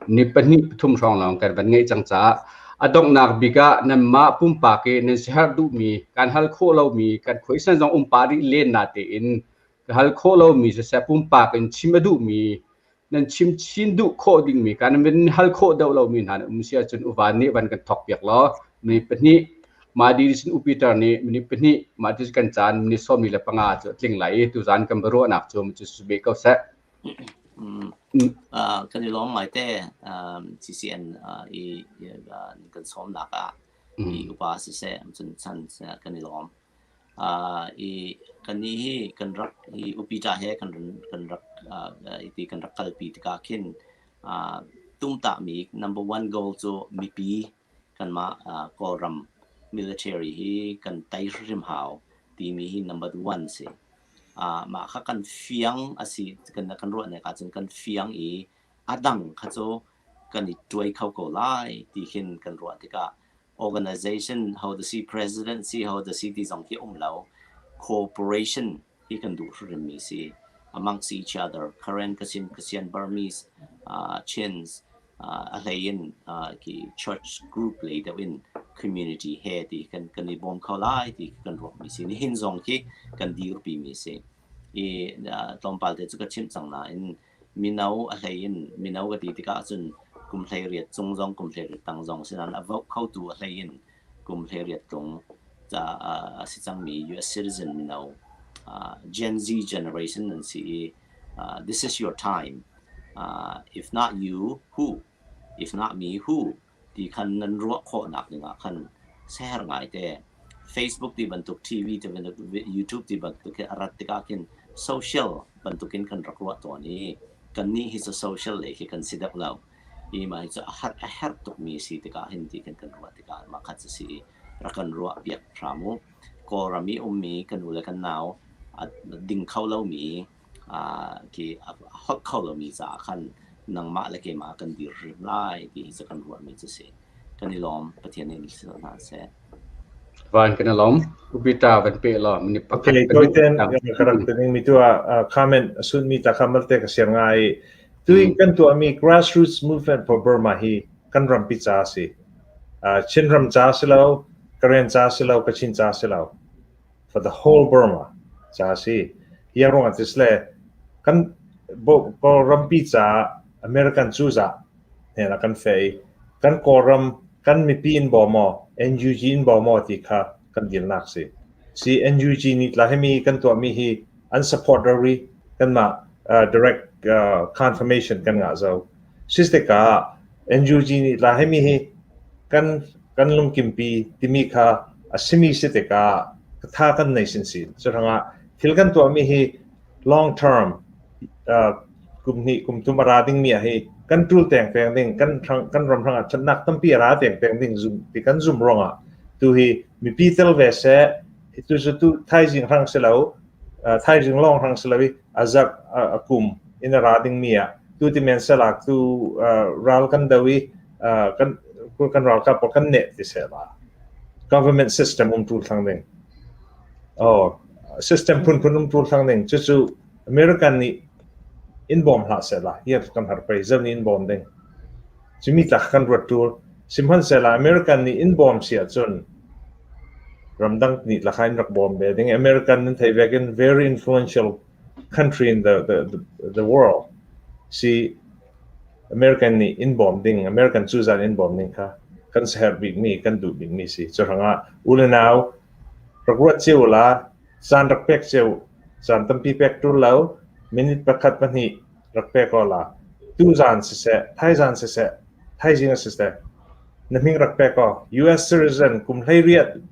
Ni pahnih pathum hrawng lawng kan van ngeih cang caah a donghnak bik ah nanmah pumpak i nan siaherh duhmi, kan hal khawh lomi, kan khuaisan zong um pah rih len na tein ka hal khawh lomi siseh pumpak in chim a duhmi nan chim chin duh khawh dingmi kan van hal khawh deuh lomi hna na um si ahcun uvan nih van kan thawk piak law minute pahnih mah dih sin u Peter nih minute pahnih mah ti kan caan minute 45 cu a tling lai i tuzaan kan biaruahnak cu cu su be ko seh. Kan i lawm ngai te CCN i kan sawmnak ah i upa siseh cun chan kan i lawm. I kannih hi kan rak hi upita he kan kan rak iti kan rak kalpi tikah khin tumtahmi number one goal cu mipi kanmah Kawlram military hi kan tei hrim hau timi hi number one si. Mah kha kan fiang a si kan kan ruah nek ahcun kan fiang i a dang kha cu kan i tuai kho ko lai ti khin kan ruah tikah organization ho da si president si ho da si ti zong khi um lo cooperation hi kan duh hrim mi si amongst each other Karen Kachin Kasian Burmese Chins a hlei in ki church group lei deuh in community he ti kan kan i bawm kho lai ti kan ruah mi si nihin zong khi kan dirpi mi si i tlawmpal te cu ka chimh cang nain Mino a hlei in mino ka ti tikah cun kum 18 cung zong kum 18 tang zong sinan a vote khotu a hlei in kum 18 tlung ca a si cangmi US citizen mino Gen Z generation nan si i this is your time. If not you, who? If not me, who? Ti khan nan ruah khawhnak dingah khan ser ngai te. Facebook ti bantuk, TV ti bantuk, YouTube ti bantuk khi a rat tikah khin social bantukin kan rak ruah tawn i kannih hi cu social lei khi kan si deuh lo. I mah hi cu a har a herh tukmi si tikah hin ti khin kan ruah tikah mah kha cu si i rak kan ruah piak hram u. Kawlram i ummi kan u le kan nau a ding kho lomi khi a holh kho lomi caah khan nangmah le keimah kan dir hrim lai ti hi cu kan ruahmi cu si. Kan i lawm. Pathian nih in hna seh. Van kan i lawm. Upita van pe law minute pakhat. Okay, toiten ka rak tening mi tu ah comment sun mi ta kha malte ka share ngai. Tui kan tuahmi grassroots movement for Burma hi kan rampi ca a si. Chinram ca si lo, Karen ca si lo, Kachin ca si lo. For the whole Burma ca a si. Hi ruangah tisle kan Kawlrampi caah American cuzah hnen ah kan feh i kan Kawlram kan mipi in bawm maw, NUG in bawm maw ti kha kan dilnak si. Si NUG nih tla himi kan tuahmi hi an support rori kanmah direct confirmation kan ngah zo. Sis tikah NUG nih tla himi hi kan kan lungkimpi timi kha a simi si tikah tha kan nei sin sin. Cuhrangah thil kan tuahmi hi long term kum hnih kum thum a ra dingmi ah hi kan tul teng peng ding kan kan ram hrangah thatnak tampi a ra teng peng ding zum ti kan zum ruangah tu hi mipi tel ve seh tu cu tu thaizing hrang si lo thaizing lawng hrang si lo i a zarh a kum in a ra dingmi ah tu ti men selak tu ral kan do i kan kan ralkap kan ne ti sela government system um tul thang ding Oh, system phunphun um tul thang ding. Cucu American nih in bawm hlah sehla, hi kan har pei, zo nih in bawm ding. Cumi tlak kan ruat tul. Sihmanhsehlaw American nih in bawm si ahcun ramdang nih lakha in rak bawm ve ding. American nan theih vekin very influential country in the world. Si American nih in bawm ding, American cuzan in bawm ding kha kan saherh bikmi, kan duh bikmi si. Cuhrangah u le nau Rak ruat cio la, caan rak pek cio, caan tampi pek ṭul lo, minute pakhat pahnih rak pe ko la. Tuzaan siseh, thaizaan siseh, thaizing ah siseh, na hming rak pe ko. US citizen kum 18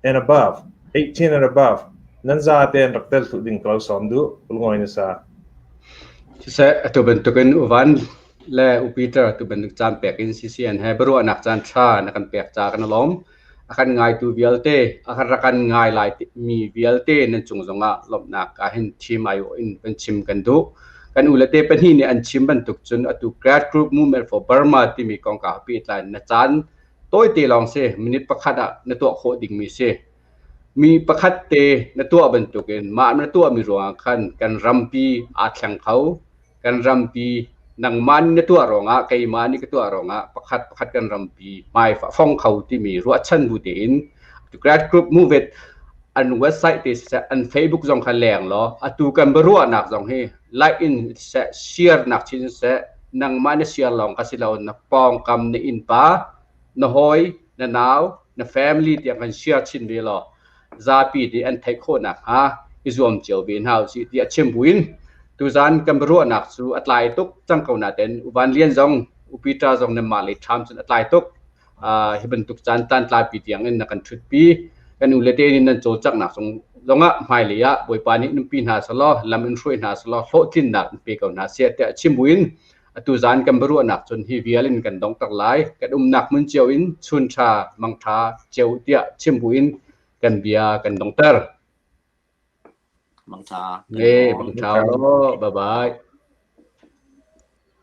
and above, 18 and above, nan zatein rak tel thuh ding ko sawm duh, ulngoi na sa. Siseh, atu bantukin uvan le u Peter tu bantuk caan pek in CCN he biaruahnak caan ṭha na kan pek ca kan i lawm. A kan ngaitu vialte, a kan rak kan ngai lai mi vialte nan cung zongah lawmhnak ahhin thim aiawh in kan chim kan duh. Kan u le te pahnih nih an chim bantuk cun atu Grad Group Movement for Burma timi kongkau pehtlai na caan tawite lawng si, minute pakhat ah na tuah khawh dingmi si. Mi pakhat te na tuah bantukin mah na tuahmi ruangah khan kan rampi aa thleng kho. Kan rampi nangmah nih na tuah ruangah keimah nih ka tuah ruangah pakhat pakhat kan rampi hmai fong kho timi ruahchan bu tein Grad Group Movement an website te siseh an Facebook zong kha leng law atu kan biaruahnak zong hi like in siseh share nak chin siseh nangmah na share lawng ka si lo na pawngkam na innpa na hawi na nau na family tiang kan share chin ve law zapi nih an theih khawh nakhnga i zuam cio ve hna usih tiah chim buin tuzan kan biaruahnak cu a tlai tuk cang ko nain U Van Lian zong U Peter zong nanmah lei ṭham cun a tlai tuk. Hi bantuk caan tlantlapi tiang in na kan ṭhutpi. Kan u le te nih nan cawlcanghnak zong zongah hmailei ah Bawipa nih nunpi hna selaw lam in hruai hna selaw hlawhtlinnak in pe ko hna seh tiah chim buin atu zan kan biaruahnak cun hi vial in kan donghter lai. Kan umnak hmun cio in chun ṭha mang ṭha cio tiah chim buin kan bia kan donghter. Mang ṭha. Nge, mang ṭha. Bye bye.